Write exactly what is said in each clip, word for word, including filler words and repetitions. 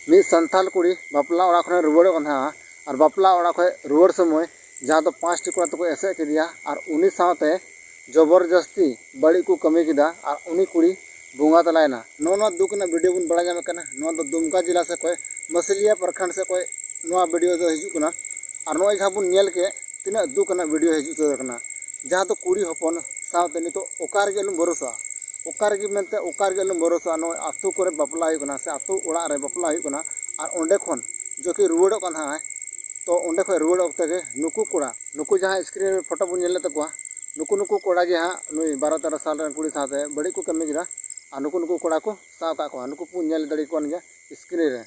ᱢᱤᱫ ᱥᱟᱱᱛᱟᱲ ᱠᱩᱲᱤ ᱵᱟᱯᱞᱟ ᱚᱲᱟᱜ ᱠᱷᱚᱱᱮ ᱨᱩᱣᱟᱹᱲᱚᱜ ᱠᱟᱱ ᱛᱟᱦᱮᱸᱜᱼᱟ, ᱟᱨ ᱵᱟᱯᱞᱟ ᱚᱲᱟᱜ ᱠᱷᱚᱱ ᱨᱩᱣᱟᱹᱲ ᱥᱚᱢᱚᱭ ᱡᱟᱦᱟᱸ ᱫᱚ ᱯᱟᱸᱪᱴᱤ ᱠᱚᱲᱟ ᱛᱮᱠᱚ ᱮᱥᱮᱫ ᱠᱮᱫᱮᱭᱟ, ᱟᱨ ᱩᱱᱤ ᱥᱟᱶᱛᱮ ᱡᱚᱵᱚᱨᱡᱚᱥᱛᱤ ᱵᱟᱹᱲᱤᱡ ᱠᱚ ᱠᱟᱹᱢᱤ ᱠᱮᱫᱟ, ᱟᱨ ᱩᱱᱤ ᱠᱩᱲᱤ ᱵᱚᱸᱜᱟ ᱛᱟᱞᱟᱭᱮᱱᱟ᱾ ᱱᱚᱜᱼᱚ ᱱᱚᱣᱟ ᱫᱩᱠ ᱨᱮᱱᱟᱜ ᱵᱷᱤᱰᱤᱭᱳ ᱵᱚᱱ ᱵᱟᱲᱟᱭ ᱧᱟᱢᱮᱫ ᱠᱟᱱᱟ᱾ ᱱᱚᱣᱟ ᱫᱚ ᱫᱩᱢᱠᱟ ᱡᱮᱞᱟ ᱥᱮᱫ ᱠᱷᱚᱱ, ᱢᱟᱹᱥᱤᱞᱤᱭᱟ ᱯᱨᱚᱠᱷᱚᱸᱰ ᱥᱮᱫ ᱠᱷᱚᱱ ᱱᱚᱣᱟ ᱵᱷᱤᱰᱤᱭᱳ ᱫᱚ ᱦᱤᱡᱩᱜ ᱠᱟᱱᱟ᱾ ᱟᱨ ᱱᱚᱜᱼᱚᱭ ᱡᱟᱦᱟᱸ ᱵᱚᱱ ᱧᱮᱞ ᱠᱮᱫ, ᱛᱤᱱᱟᱹᱜ ᱫᱩᱠ ᱨᱮᱱᱟᱜ ᱵᱷᱤᱰᱤᱭᱳ ᱦᱤᱡᱩᱜ ᱥᱮᱴᱮᱨ ᱠᱟᱱᱟ, ᱡᱟᱦᱟᱸ ᱫᱚ ᱠᱩᱲᱤ ᱦᱚᱯᱚᱱ ᱥᱟᱶᱛᱮ ᱱᱤᱛᱚᱜ ᱚᱠᱟ ᱨᱮᱜᱮ ᱟᱞᱚᱢ ᱵᱷᱚᱨᱚᱥᱟᱜᱼᱟ, ᱚᱠᱟ ᱨᱮᱜᱮ ᱢᱮᱱᱛᱮ ᱚᱠᱟ ᱨᱮᱜᱮ ᱟᱞᱚᱢ ᱵᱷᱚᱨᱚᱥᱟᱜᱼᱟ᱾ ᱱᱚᱜᱼᱚᱭ ᱟᱹᱛᱩ ᱠᱚᱨᱮ ᱵᱟᱯᱞᱟ ᱦᱩᱭᱩᱜ ᱠᱟᱱᱟ ᱥᱮ ᱟᱹᱛᱩ ᱚᱲᱟᱜ ᱨᱮ ᱵᱟᱯᱞᱟ ᱦᱩᱭᱩᱜ ᱠᱟᱱᱟ, ᱟᱨ ᱚᱸᱰᱮ ᱠᱷᱚᱱ ᱡᱚᱠᱷᱚᱱ ᱨᱩᱣᱟᱹᱲᱚᱜ ᱠᱟᱱ ᱛᱟᱦᱮᱸᱜ, ᱛᱚ ᱚᱸᱰᱮ ᱠᱷᱚᱱ ᱨᱩᱣᱟᱹᱲ ᱚᱠᱛᱮ ᱜᱮ ᱱᱩᱠᱩ ᱠᱚᱲᱟ, ᱱᱩᱠᱩ ᱡᱟᱦᱟᱸ ᱥᱠᱨᱤᱱ ᱨᱮ ᱯᱷᱳᱴᱳ ᱵᱚᱱ ᱧᱮᱞ ᱞᱮᱫ ᱛᱟᱠᱚᱣᱟ, ᱱᱩᱠᱩ ᱱᱩᱠᱩ ᱠᱚᱲᱟ ᱜᱮ ᱦᱟᱸᱜ ᱱᱩᱭ ᱵᱟᱨᱚ ᱛᱮᱨᱚ ᱥᱟᱞ ᱨᱮᱱ ᱠᱩᱲᱤ ᱥᱟᱶᱛᱮ ᱵᱟᱹᱲᱤᱡ ᱠᱚ ᱠᱟᱹᱢᱤ ᱠᱮᱫᱟ᱾ ᱟᱨ ᱱᱩᱠᱩ ᱱᱩᱠᱩ ᱠᱚᱲᱟ ᱠᱚ ᱥᱟᱵ ᱟᱠᱟᱫ ᱠᱚᱣᱟ, ᱱᱩᱠᱩ ᱵᱚᱱ ᱧᱮᱞ ᱫᱟᱲᱮ ᱠᱚ ᱠᱟᱱ ᱜᱮᱭᱟ ᱥᱠᱨᱤᱱ ᱨᱮ᱾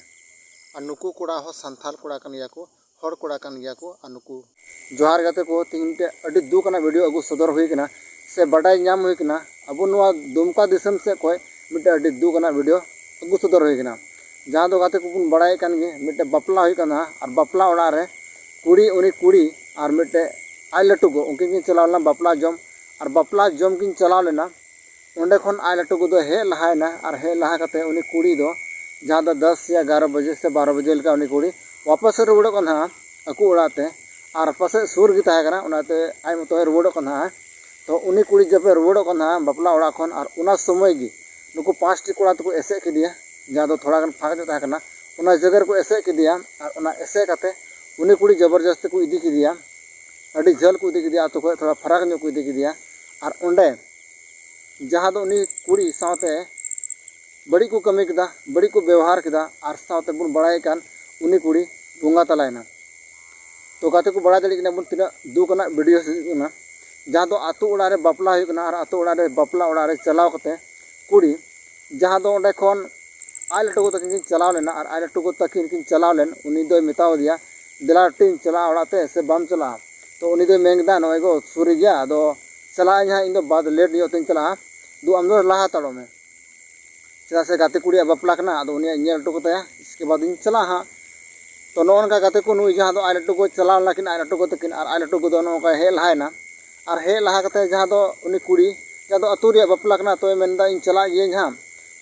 ᱟᱨ ᱱᱩᱠᱩ ᱠᱚᱲᱟ ᱦᱚᱸ ᱥᱟᱱᱛᱟᱲ ᱠᱚᱲᱟ ᱠᱟᱱ ᱜᱮᱭᱟ ᱠᱚ, ᱦᱚᱲ ᱠᱚᱲᱟ ᱠᱟᱱ ᱜᱮᱭᱟ ᱠᱚ᱾ ᱟᱨ ᱱᱩᱠᱩ ᱡᱚᱦᱟᱨ ᱜᱟᱛᱮ ᱠᱚ, ᱛᱮᱦᱮᱧ ᱢᱤᱫᱴᱮᱡ ᱟᱹᱰᱤ ᱫᱩᱠ ᱟᱱᱟᱜ ᱵᱷᱤᱰᱤᱭᱳ ᱟᱹᱜᱩ ᱥᱚᱫᱚᱨ ᱦᱩᱭ ᱠᱟᱱᱟ ᱥᱮ ᱵᱟᱰᱟᱭ ᱧᱟᱢ ᱦᱩᱭ ᱠᱟᱱᱟ᱾ ᱟᱵᱚ ᱱᱚᱣᱟ ᱫᱩᱢᱠᱟ ᱫᱤᱥᱚᱢ ᱥᱮᱫ ᱠᱷᱚᱱ ᱢᱤᱫᱴᱮᱡ ᱟᱹᱰᱤ ᱫᱩᱠ ᱟᱱᱟᱜ ᱵᱷᱤᱰᱤᱭᱳ ᱟᱹᱜᱩ ᱥᱚᱫᱚᱨ ᱦᱩᱭ ᱠᱟᱱᱟ, ᱡᱟᱦᱟᱸ ᱫᱚ ᱜᱟᱛᱮ ᱠᱚᱵᱚᱱ ᱵᱟᱲᱟᱭ ᱠᱟᱱ ᱜᱮ, ᱢᱤᱫᱴᱮᱡ ᱵᱟᱯᱞᱟ ᱦᱩᱭᱩᱜ ᱠᱟᱱᱟ᱾ ᱟᱨ ᱵᱟᱯᱞᱟ ᱚᱲᱟᱜ ᱨᱮ ᱠᱩᱲᱤ, ᱩᱱᱤ ᱠᱩᱲᱤ ᱟᱨ ᱢᱤᱫᱴᱮᱡ ᱟᱡ ᱞᱟᱹᱴᱩ ᱜᱚ, ᱩᱱᱠᱤᱱ ᱠᱤᱱ ᱪᱟᱞᱟᱣ ᱞᱮᱱᱟ ᱵᱟᱯᱞᱟ ᱡᱚᱢ᱾ ᱟᱨ ᱵᱟᱯᱞᱟ ᱡᱚᱢ ᱠᱤᱱ ᱪᱟᱞᱟᱣ ᱞᱮᱱᱟ, ᱚᱸᱰᱮ ᱠᱷᱚᱱ ᱟᱡ ᱞᱟᱹᱴᱩ ᱜᱚ ᱫᱚ ᱦᱮᱡ ᱞᱟᱦᱟᱭᱮᱱᱟ᱾ ᱟᱨ ᱦᱮᱡ ᱞᱟᱦᱟ ᱠᱟᱛᱮ ᱩᱱᱤ ᱠᱩᱲᱤ ᱫᱚ, ᱡᱟᱦᱟᱸ ᱫᱚ ᱫᱚᱥ ᱭᱟ ᱮᱜᱟᱨᱚ ᱵᱟᱡᱮ ᱥᱮ ᱵᱟᱨᱚ ᱵᱟᱡᱮ ᱞᱮᱠᱟ ᱩᱱᱤ ᱠᱩᱲᱤ ᱣᱟᱯᱟᱥ ᱮ ᱨᱩᱣᱟᱹᱲᱚᱜ ᱠᱟᱱ ᱛᱟᱦᱮᱸᱜᱼᱟ ᱟᱠᱚ ᱚᱲᱟᱜ ᱛᱮ᱾ ᱟᱨ ᱯᱟᱥᱮᱡ ᱥᱩᱨ ᱜᱮ ᱛᱟᱦᱮᱸ ᱠᱟᱱᱟ, ᱚᱱᱟᱛᱮ ᱟᱡ ᱢᱚᱛᱚ ᱦᱚᱸᱭ ᱨᱩᱣᱟᱹᱲᱚᱜ ᱠᱟᱱ ᱛᱟᱦᱮᱸᱜᱼᱟ᱾ ᱛᱚ ᱩᱱᱤ ᱠᱩᱲᱤ ᱡᱚᱵᱮ ᱨᱩᱣᱟᱹᱲᱚᱜ ᱠᱟᱱ ᱛᱟᱦᱮᱸᱜᱼᱟ ᱵᱟᱯᱞᱟ ᱚᱲᱟᱜ ᱠᱷᱚᱱ, ᱟᱨ ᱚᱱᱟ ᱥᱚᱢᱚᱭ ᱜᱮ ᱱᱩᱠᱩ ᱯᱟᱸᱪᱴᱤ ᱠᱚᱲᱟ ᱛᱮᱠᱚ ᱮᱥᱮᱫ ᱠᱮᱫᱮᱭᱟ, ᱡᱟᱦᱟᱸ ᱫᱚ ᱛᱷᱚᱲᱟ ᱜᱟᱱ ᱯᱷᱟᱸᱠ ᱧᱚᱜ ᱛᱟᱦᱮᱸ ᱠᱟᱱᱟ, ᱚᱱᱟ ᱡᱟᱭᱜᱟ ᱨᱮᱠᱚ ᱮᱥᱮᱫ ᱠᱮᱫᱮᱭᱟ᱾ ᱟᱨ ᱚᱱᱟ ᱮᱥᱮᱫ ᱠᱟᱛᱮ ᱩᱱᱤ ᱠᱩᱲᱤ ᱡᱚᱵᱚᱨᱡᱚᱥᱛᱤ ᱠᱚ ᱤᱫᱤ ᱠᱮᱫᱮᱭᱟ, ᱟᱹᱰᱤ ᱡᱷᱟᱹᱞ ᱠᱚ ᱤᱫᱤ ᱠᱮᱫᱮᱭᱟ, ᱟᱛᱳ ᱠᱷᱚᱱ ᱛᱷᱚᱲᱟ ᱯᱷᱟᱨᱟᱠ ᱧᱚᱜ ᱠᱚ ᱤᱫᱤ ᱠᱮᱫᱮᱭᱟ᱾ ᱟᱨ ᱚᱸᱰᱮ ᱡᱟᱦᱟᱸ ᱫᱚ ᱩᱱᱤ ᱠᱩᱲᱤ ᱥᱟᱶᱛᱮ ᱵᱟᱹᱲᱤᱡ ᱠᱚ ᱠᱟᱹᱢᱤ ᱠᱮᱫᱟ, ᱵᱟᱹᱲᱤᱡ ᱠᱚ ᱵᱮᱣᱦᱟᱨ ᱠᱮᱫᱟ, ᱟᱨ ᱥᱟᱶᱛᱮ ᱵᱚᱱ ᱵᱟᱲᱟᱭ ᱠᱟᱱ ᱩᱱᱤ ᱠᱩᱲᱤ ᱵᱚᱸᱜᱟ ᱛᱟᱞᱟᱭᱮᱱᱟ᱾ ᱛᱚ ᱜᱟᱛᱮ ᱠᱚ, ᱵᱟᱲᱟᱭ ᱫᱟᱲᱮᱭᱟᱜ ᱠᱟᱱᱟ ᱵᱚᱱ ᱛᱤᱱᱟᱹᱜ ᱫᱩᱠ ᱟᱱᱟᱜ ᱵᱷᱤᱰᱤᱭᱳ ᱦᱩᱭᱩᱜ ᱠᱟᱱᱟ, ᱡᱟᱦᱟᱸ ᱫᱚ ᱟᱛᱳ ᱚᱲᱟᱜ ᱨᱮ ᱵᱟᱯᱞᱟ ᱦᱩᱭᱩᱜ ᱠᱟᱱᱟ᱾ ᱟᱨ ᱟᱛᱳ ᱚᱲᱟᱜ ᱨᱮ ᱵᱟᱯᱞᱟ ᱚᱲᱟᱜ ᱨᱮ ᱪᱟᱞᱟᱣ ᱠᱟᱛᱮ ᱠᱩᱲᱤ, ᱡᱟᱦᱟᱸ ᱫᱚ ᱚᱸᱰᱮ ᱠᱷᱚᱱ ᱟᱡ ᱞᱟᱹᱴᱩ ᱜᱚ ᱛᱟᱹᱠᱤᱱ ᱠᱤᱱ ᱪᱟᱞᱟᱣ ᱞᱮᱱᱟ, ᱟᱨ ᱟᱡ ᱞᱟᱹᱴᱩ ᱜᱚ ᱛᱟᱹᱠᱤᱱ ᱠᱤᱱ ᱪᱟᱞᱟᱣ ᱞᱮᱱ, ᱩᱱᱤ ᱫᱚᱭ ᱢᱮᱛᱟᱣ ᱫᱮᱭᱟ, "ᱫᱮᱞᱟ ᱴᱤᱧ ᱪᱟᱞᱟᱜᱼᱟ ᱚᱲᱟᱜ ᱛᱮ, ᱥᱮ ᱵᱟᱢ ᱪᱟᱞᱟᱜᱼᱟ?" ᱛᱚ ᱩᱱᱤ ᱫᱚᱭ ᱢᱮᱱ ᱠᱮᱫᱟ, "ᱱᱚᱜᱼᱚᱭ ᱜᱚ ᱥᱩᱨ ᱜᱮᱭᱟ, ᱟᱫᱚ ᱪᱟᱞᱟᱜ ᱟᱹᱧ ᱦᱟᱸᱜ, ᱤᱧ ᱫᱚ ᱵᱟᱫ ᱞᱮᱴ ᱧᱚᱜ ᱛᱤᱧ ᱪᱟᱞᱟᱜᱼᱟ, ᱫᱩ ᱟᱢ ᱫᱚ ᱞᱟᱦᱟ ᱦᱟᱛᱟᱲᱚᱜ ᱢᱮ, ᱪᱮᱫᱟᱜ ᱥᱮ ᱜᱟᱛᱮ ᱠᱩᱲᱤᱭᱟᱜ ᱵᱟᱯᱞᱟ ᱠᱟᱱᱟ, ᱟᱫᱚ ᱩᱱᱤᱭᱟᱜ ᱧᱮᱞ ᱦᱚᱴᱚ ᱠᱟᱛᱟᱭᱟ, ᱤᱥᱠᱮ ᱵᱟᱫ ᱤᱧ ᱪᱟᱞᱟᱜᱼᱟ ᱦᱟᱸᱜ᱾" ᱛᱚ ᱱᱚᱜᱼᱚ ᱱᱚᱝᱠᱟ ᱜᱟᱛᱮ ᱠᱚ, ᱱᱩᱭ ᱡᱟᱦᱟᱸ ᱫᱚ ᱟᱡ ᱞᱟᱹᱴᱩ ᱜᱚ ᱪᱟᱞᱟᱣ ᱞᱮᱱᱟ ᱠᱤᱱ, ᱟᱡ ᱞᱟᱹᱴᱩ ᱜᱚ ᱛᱟᱹᱠᱤᱱ, ᱟᱨ ᱟᱡ ᱞᱟᱹᱴᱩ ᱜᱚ ᱫᱚ ᱱᱚᱜᱼᱚ ᱱᱚᱝᱠᱟ ᱦᱮᱡ ᱞᱟᱦᱟᱭᱮᱱᱟ᱾ ᱟᱨ ᱦᱮᱡ ᱞᱟᱦᱟ ᱠᱟᱛᱮ ᱡᱟᱦᱟᱸ ᱫᱚ ᱩᱱᱤ ᱠᱩᱲᱤ, ᱡᱟᱦᱟᱸ ᱫᱚ ᱟᱹᱛᱩ ᱨᱮᱭᱟᱜ ᱵᱟᱯᱞᱟ ᱠᱟᱱᱟ, ᱛᱚᱭ ᱢᱮᱱᱫᱟ, "ᱤᱧ ᱪᱟᱞᱟᱜ ᱜᱤᱭᱟᱹᱧ ᱦᱟᱸᱜ,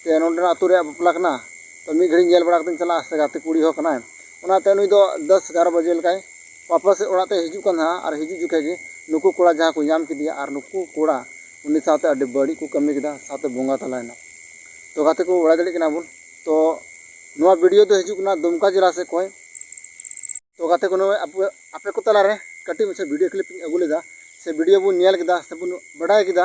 ᱛᱮ ᱱᱚᱸᱰᱮᱱᱟᱜ ᱟᱹᱛᱩ ᱨᱮᱭᱟᱜ ᱵᱟᱯᱞᱟ ᱠᱟᱱᱟ, ᱛᱚ ᱢᱤᱫ ᱜᱷᱟᱹᱲᱤᱡ ᱧᱮᱞ ᱵᱟᱲᱟ ᱠᱟᱛᱮᱧ ᱪᱟᱞᱟᱜᱼᱟ, ᱥᱮ ᱜᱟᱛᱮ ᱠᱩᱲᱤ ᱦᱚᱸ ᱠᱟᱱᱟᱭ᱾ ᱚᱱᱟᱛᱮ ᱱᱩᱭ ᱫᱚ ᱫᱚᱥ ᱮᱜᱟᱨᱚ ᱵᱟᱡᱮ ᱞᱮᱠᱟᱭ ᱣᱟᱯᱟᱥ ᱚᱲᱟᱜ ᱛᱮ ᱦᱤᱡᱩᱜ ᱠᱟᱱ ᱛᱟᱦᱮᱸᱱᱟ᱾ ᱟᱨ ᱦᱤᱡᱩᱜ ᱡᱚᱠᱷᱮᱡ ᱜᱮ ᱱᱩᱠᱩ ᱠᱚᱲᱟ ᱡᱟᱦᱟᱸ ᱠᱚ ᱧᱟᱢ ᱠᱮᱫᱮᱭᱟ, ᱟᱨ ᱱᱩᱠᱩ ᱠᱚᱲᱟ ᱩᱱᱤ ᱥᱟᱶᱛᱮ ᱟᱹᱰᱤ ᱵᱟᱹᱲᱤᱡ ᱠᱚ ᱠᱟᱹᱢᱤ ᱠᱮᱫᱟ, ᱥᱟᱶᱛᱮ ᱵᱚᱸᱜᱟ ᱛᱟᱞᱟᱭᱮᱱᱟ᱾ ᱛᱚ ᱜᱟᱛᱮ ᱠᱚ, ᱵᱟᱲᱟᱭ ᱫᱟᱲᱮᱭᱟᱜ ᱠᱟᱱᱟ ᱵᱚᱱ, ᱛᱚ ᱱᱚᱣᱟ ᱵᱷᱤᱰᱤᱭᱳ ᱫᱚ ᱦᱤᱡᱩᱜ ᱠᱟᱱᱟ ᱫᱩᱢᱠᱟ ᱡᱮᱞᱟ ᱥᱮᱫ ᱠᱷᱚᱱ᱾ ᱛᱚ ᱜᱟᱛᱮ ᱠᱚ, ᱱᱚᱜᱼᱚᱭ ᱟᱯᱮ, ᱟᱯᱮ ᱠᱚ ᱛᱟᱞᱟᱨᱮ ᱠᱟᱹᱴᱤᱡ ᱢᱟᱪᱷᱟ ᱵᱷᱤᱰᱤᱭᱳ ᱠᱞᱤᱯ ᱤᱧ ᱟᱹᱜᱩ ᱞᱮᱫᱟ, ᱥᱮ ᱵᱷᱤᱰᱤᱭᱳ ᱵᱚᱱ ᱧᱮᱞ ᱠᱮᱫᱟ, ᱥᱮ ᱵᱚᱱ ᱵᱟᱰᱟᱭ ᱠᱮᱫᱟ,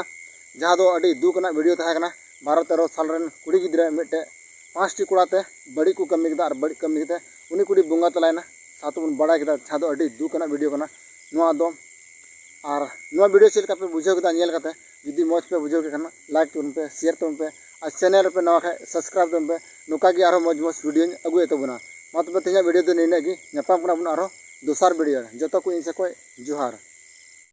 ᱡᱟᱦᱟᱸ ᱫᱚ ᱟᱹᱰᱤ ᱫᱩᱠ ᱟᱱᱟᱜ ᱵᱷᱤᱰᱤᱭᱳ ᱛᱟᱦᱮᱸ ᱠᱟᱱᱟ᱾ ᱵᱟᱨᱚ ᱛᱮᱨᱚ ᱥᱟᱞ ᱨᱮᱱ ᱠᱩᱲᱤ ᱜᱤᱫᱽᱨᱟᱹ ᱢᱤᱫᱴᱮᱡ ᱯᱟᱸᱪᱴᱤ ᱠᱚᱲᱟ ᱛᱮ ᱵᱟᱹᱲᱤᱡ ᱠᱚ ᱠᱟᱹᱢᱤ ᱠᱮᱫᱟ, ᱟᱨ ᱵᱟᱹᱲᱤᱡ ᱠᱟᱹᱢᱤ ᱠᱟᱛᱮ ᱩᱱᱤ ᱠᱩᱲᱤ ᱵᱚᱸᱜᱟ ᱛᱟᱞᱟᱭᱮᱱᱟ᱾ ᱥᱟᱶᱛᱮ ᱵᱚᱱ ᱵᱟᱲᱟᱭ ᱠᱮᱫᱟ, ᱡᱟᱦᱟᱸ ᱫᱚ ᱟᱹᱰᱤ ᱫᱩᱠ ᱟᱱᱟᱜ ᱵᱷᱤᱰᱤᱭᱳ ᱠᱟᱱᱟ ᱱᱚᱣᱟ ᱫᱚ᱾ ᱟᱨ ᱱᱚᱣᱟ ᱵᱷᱤᱰᱤᱭᱳ ᱪᱮᱫ ᱞᱮᱠᱟ ᱯᱮ ᱵᱩᱡᱷᱟᱹᱣ ᱠᱮᱫᱟ ᱧᱮᱞ ᱠᱟᱛᱮ? ᱡᱩᱫᱤ ᱢᱚᱡᱽ ᱯᱮ ᱵᱩᱡᱷᱟᱹᱣ ᱠᱮᱫ ᱠᱷᱟᱱ, ᱞᱟᱭᱤᱠ ᱛᱟᱵᱚᱱ ᱯᱮ, ᱥᱮᱭᱟᱨ ᱛᱟᱵᱚᱱ ᱯᱮ, ᱟᱨ ᱪᱮᱱᱮᱞ ᱨᱮᱯᱮ ᱱᱟᱣᱟ ᱠᱷᱟᱱ ᱥᱟᱵᱥᱠᱨᱟᱭᱤᱵ ᱛᱟᱵᱚᱱ ᱯᱮ᱾ ᱱᱚᱝᱠᱟ ᱜᱮ ᱟᱨᱦᱚᱸ ᱢᱚᱡᱽ ᱢᱚᱡᱽ ᱵᱷᱤᱰᱤᱭᱳᱧ ᱟᱹᱜᱩᱭᱮᱫ ᱛᱟᱵᱚᱱᱟ᱾ ᱢᱟ ᱛᱚᱵᱮ ᱛᱮᱦᱮᱧᱟᱜ ᱵᱷᱤᱰᱤᱭᱳ ᱫᱚ ᱱᱤᱱᱟᱹᱜ ᱜᱮ, ᱧᱟᱯᱟᱢ ᱠᱟᱱᱟ ᱵᱚᱱ ᱟᱨᱦᱚᱸ ᱫᱚᱥᱟᱨ ᱵᱷᱤᱰᱤᱭᱳ ᱨᱮ᱾ ᱡᱚᱛᱚ ᱠᱚ ᱤᱧ ᱥᱮᱫ ᱠᱷᱚᱱ ᱡᱚᱦᱟᱨ᱾